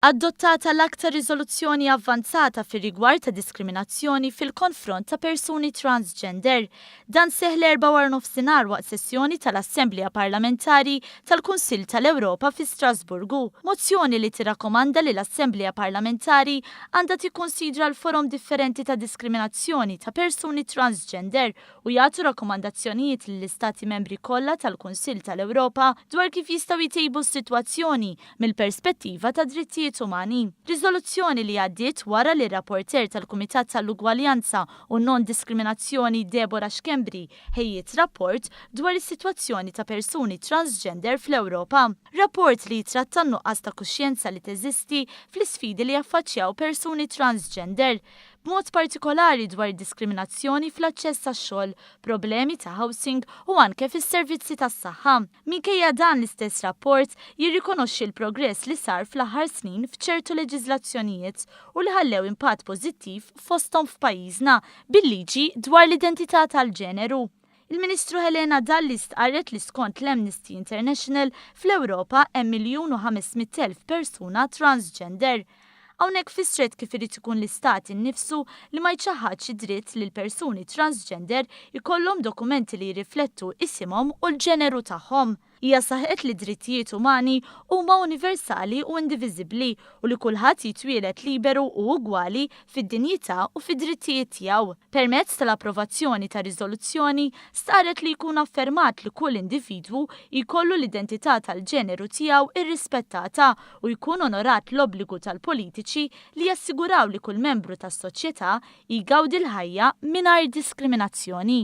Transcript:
Adottata l-aktar riżoluzzjoni avvanzata fir-rigward ta' diskriminazzjoni fil-konfront ta' persuni transgender. Dan seħħ l-Erbgħa waranofsinhar waqt sessjoni tal-Assemblea Parlamentari tal-Kunsill tal-Ewropa fi Strasburgu. Mozzjoni li tirrakkomanda li l-Assemblea Parlamentari għandha tikkunsidra l-forom differenti ta' diskriminazzjoni ta' persuni transgender u jagħtu rakkomandazzjonijiet lill-Istati Membri kollha tal-Kunsill tal-Ewropa dwar kif jistgħu jtejbu s-sitwazzjoni mill-perspettiva tad-drittijiet umani. Riżoluzzjoni li għaddiet wara li r-rapporteur tal-Kumitat tal-Ugwaljanza u Non-Diskriminazzjoni Deborah Schembri ħejjiet rapport dwar is-sitwazzjoni ta' persuni transgender fl-Ewropa. Rapport li jitratta n-nuqqas ta' kuxjenza li teżisti fl-isfidi li jaffaċċjaw persuni transgender b'mod partikolari dwar id-diskriminazzjoni fl-aċċess għax-xogħol, problemi ta' housing u anke fis-servizzi tas-saħħa. Minkejja dan l-istess rapport jirrikonoxxi l-progress li sar fl-aħħar snin f'ċertu leġiżlazzjonijiet u li ħallew impatt pożittiv fosthom f'pajjiżna bil-liġi dwar l-identità tal-ġeneru. Il-Ministru Helena Dalli stqarret li skont l-Amnesty International fl-Ewropa hemm 1,500,000 persuna transgender. Hawnhekk fissret kif irid ikun l-istat innifsu li ma jċaħħadx id-dritt li l-persuni transgender ikollhom dokumenti li jirriflettu isimhom u l-ġeneru tagħhom. Hija saħqet li d-drittijiet umani huma universali u indiviżibbli u li kulħadd jitwieled liberu u ugwali fid-dinjità u fid-drittijiet tiegħu. Permezz tal-approvazzjoni tar-riżoluzzjoni, stqarret li jkun affermat li kull individwu jkollu l-identità tal-ġeneru tiegħu rrispettata u jkun onorat l-obbligu tal-politiċi li jassiguraw li kull membru tas-soċjetà jgawdi l-ħajja mingħajr diskriminazzjoni.